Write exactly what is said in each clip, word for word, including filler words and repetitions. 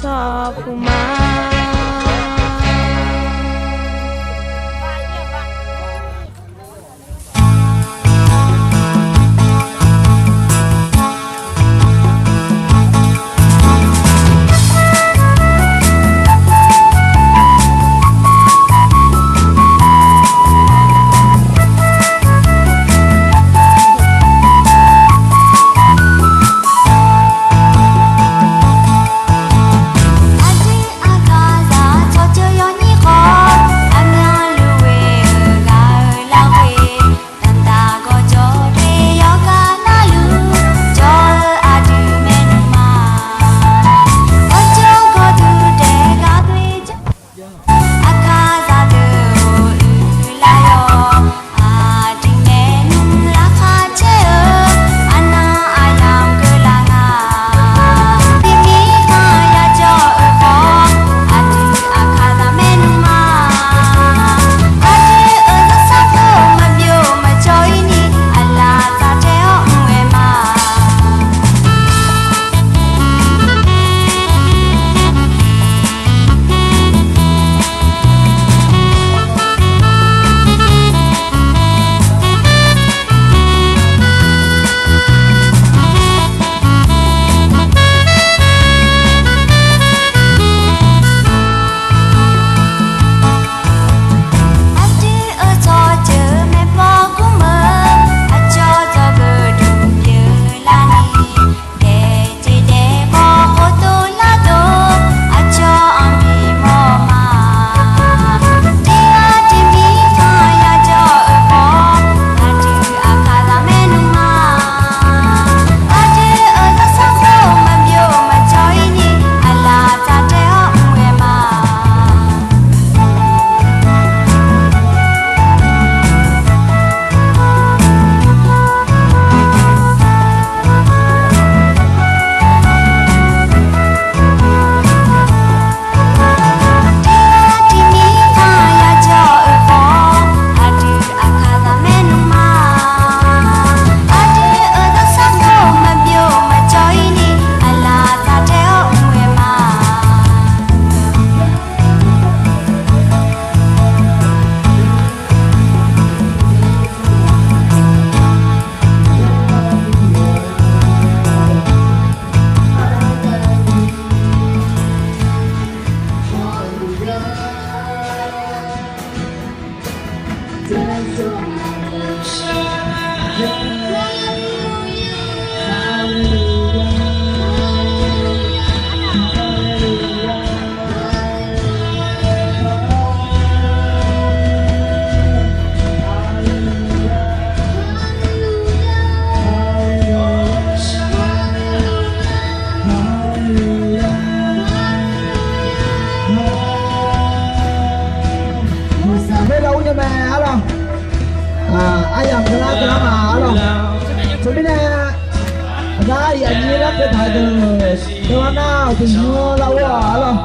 tsawrhaq puq ma. Aqdui aqkaqzaq tsawrjeuq yawnyir khawf, aqmyanluf ghoe-euq ghaq-eu larghoe, danqdaq gawqjawq doe yawqghaq narluf, jawr-eu aqdui maernmr ma. Gawqjawq gawqduq daef ghaq doe jawr, aqkaqzaq deuq-or uiqlar yawq. Aqdui maernmr laqkhaq caer-eu, aqnan aqyamq keuvlar nga. Tiqmir khanq yajawr-euq khawf, aqdui aqkaqzaq maernmr ma. Aqdui-euq zanrsanrkhof maqbyov maqjawr-ir ni, aqlaf taqtae-awr mr-aer ma. Aqdui-euq tsawrjeuq maeqpaw gmr-eu, aqcawq dzawgeuf duq pyeuflarni, daefjeq daefbaw khofdov lardov, aqcawq-anr bimawr ma. Tiqghaq tiqmir khanq yajawr-euq khawf, aqdui aqkaqzaq maernmr ma. Aqdui-euq zanrsanrkhof maqbyov maqjawr-ir ni, aqlaf taqtae-awr mr-aer ma. Aqyamq keuvlar keuvlar ma arlawq. Teumirnae, aqgar yaqnyir larkeuv taq-eu deuq, teughaq nar-aq, uqduq nymr lar-awr arlawq.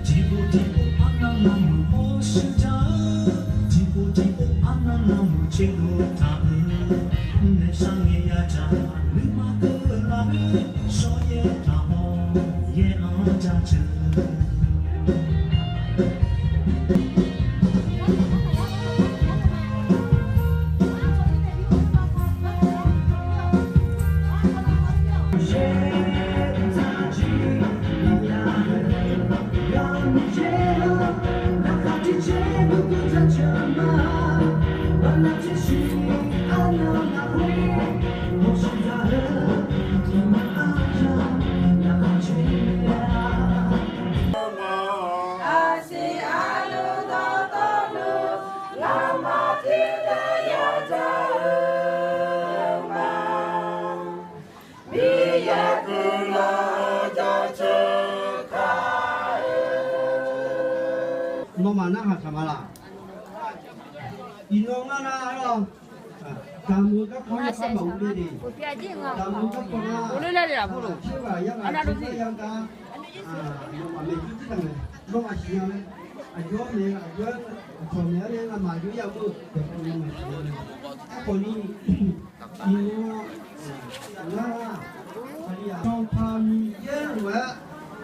Tiqpov tiqpov arnan navmeuq hawshuir jar-eu, tiqpov tiqpov arnan navmeuq caerdov taq-eu, naeqshaq ngaeq yadzaq nuima keuv lar-eu, shawryaer taq haw yaer-anr jaceuq. Nawmaf narhaq taq ma laq? Iqnan ngar nar-aq, damq-eu garkawv-anr yawkhav maqur le de. Damq-eu garkawv nar-aq, tserghaq yarghaq tiqgar yar gar, nawmaf maeqjir jir taq mae. Nawmaf siqnya mae. Aqjox-aer nae, aqjox-aer, aqcawq naeq-aer nae ngamaf aqjox-aer yamr-eu dawqtawvluf maqsiq nya mae. Aerkhawf ni, iqnan ngar-aq, Sanqpaq Miqyaer lof-aer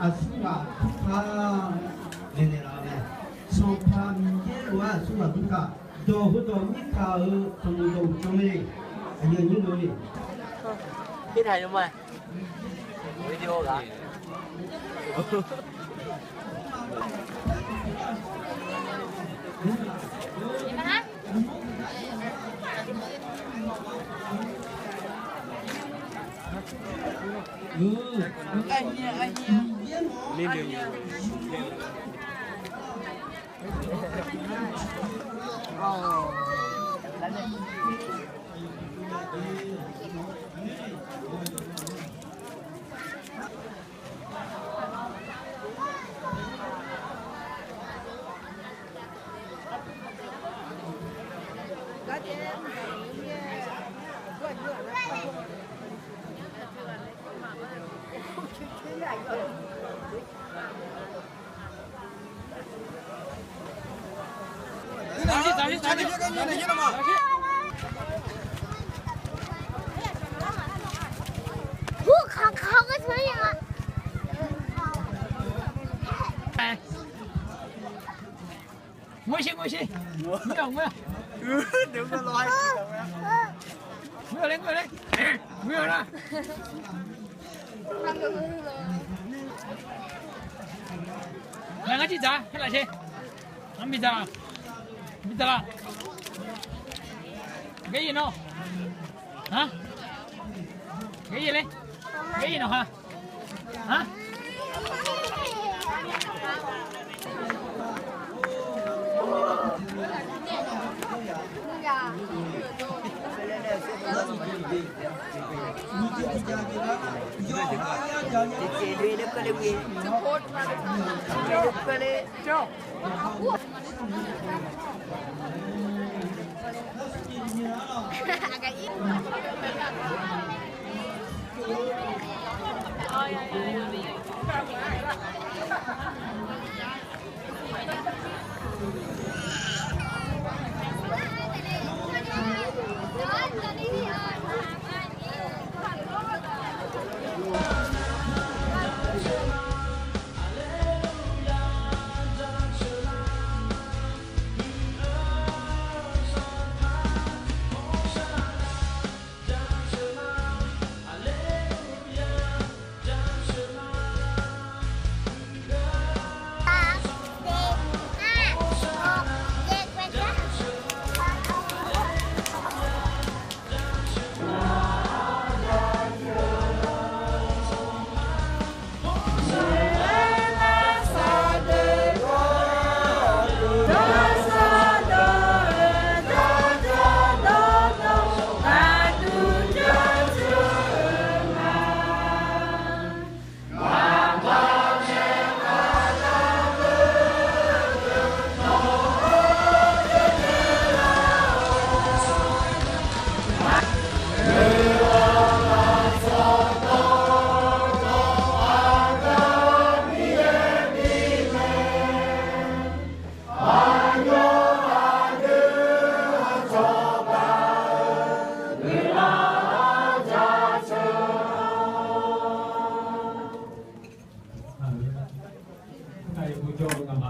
aqsurghaq durkaq laeqnaeq laf-eu mae. Sanqpaq Miqyaer lof-aer aqsurghaq durkaq, dawq heudawq mirkaq-euq tanqnymq dawq uqdzan le. Aqyuif aqnyir lof-aer le. Video ghaq. Ngeur sher, ngeur sher. Ngeur-awq, ngeur. Ngeur-awq le, ngeur-awq le. Ngeur-awq nar. Laer ngar jir dzaq, khaer laf sher. Ngar bi dzaq la. Bi dzaq la. Ghae-ir nawr. Aq, ghae-ir le. Ghae-ir nawq ha.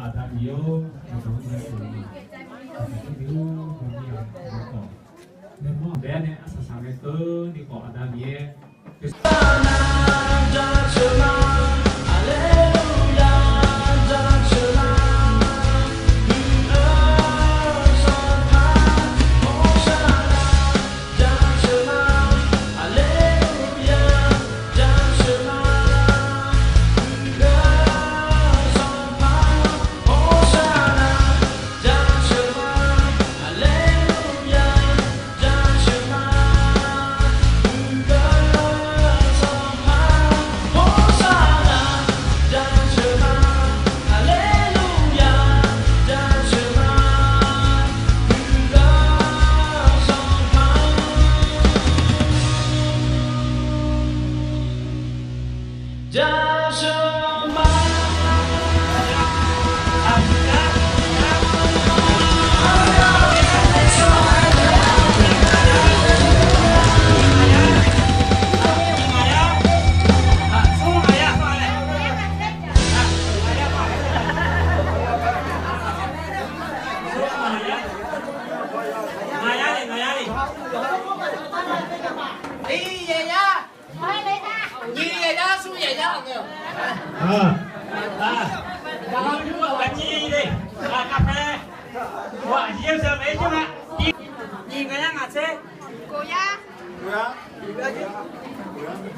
Aqda Miqyaer-or, aqdawq-anr jaceuq-eu ma. Aqdawq-anr jaceuq-eu ma. Nae mawr-aq bae-aer nae arsaq saq ngae keuvni khawf Aqda Miqyaer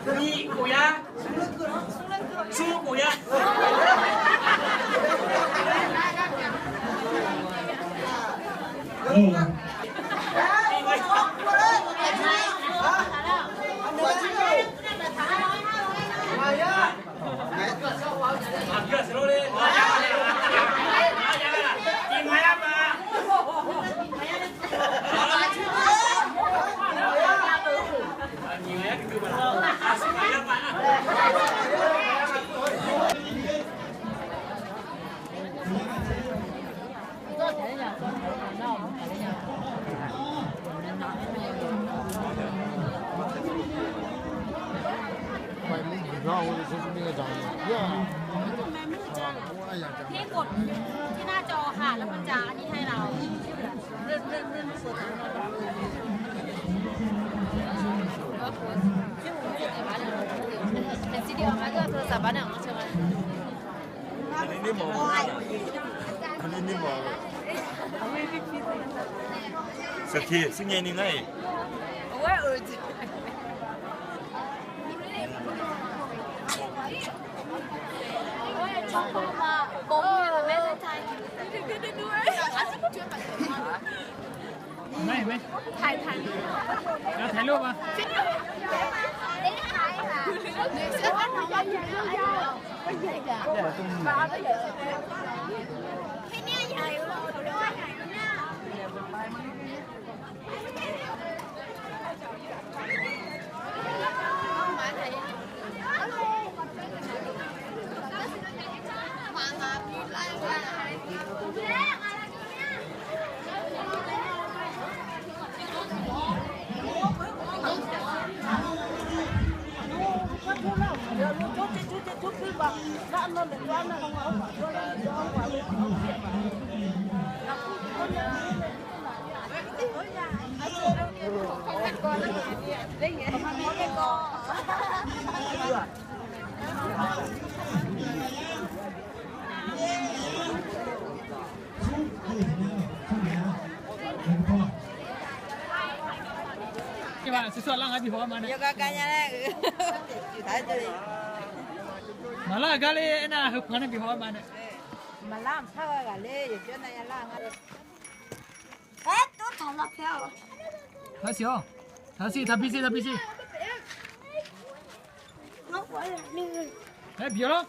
Nyiq khof yar. Smr khof yar. Tiv kod ที่หน้าจอค่ะ แล้วมันจะอันนี้ให้เรา เป็นซีดีออกมาด้วย โทรศัพท์บ้านเนี่ย อันนี้นี่หมอ อันนี้นี่หมอ สักที ซึ่งไงนี่ไง เห็นไหม เห็นไหม ถ่าย ถ่าย เดี๋ยวถ่ายรูปมา แค่เนี้ยใหญ่เลย เขาเรียกว่าใหญ่แล้วเนี่ย Maqlar gar ler aernar, heu panq nae bif haw-aer ma nae. Maqlar mqpar gha ghaq ler, yawqjawr nav ya lar nga. Taqsiq-awr, taqsiq, taqbi siq, taqbi siq. Aer bif-awr lawr.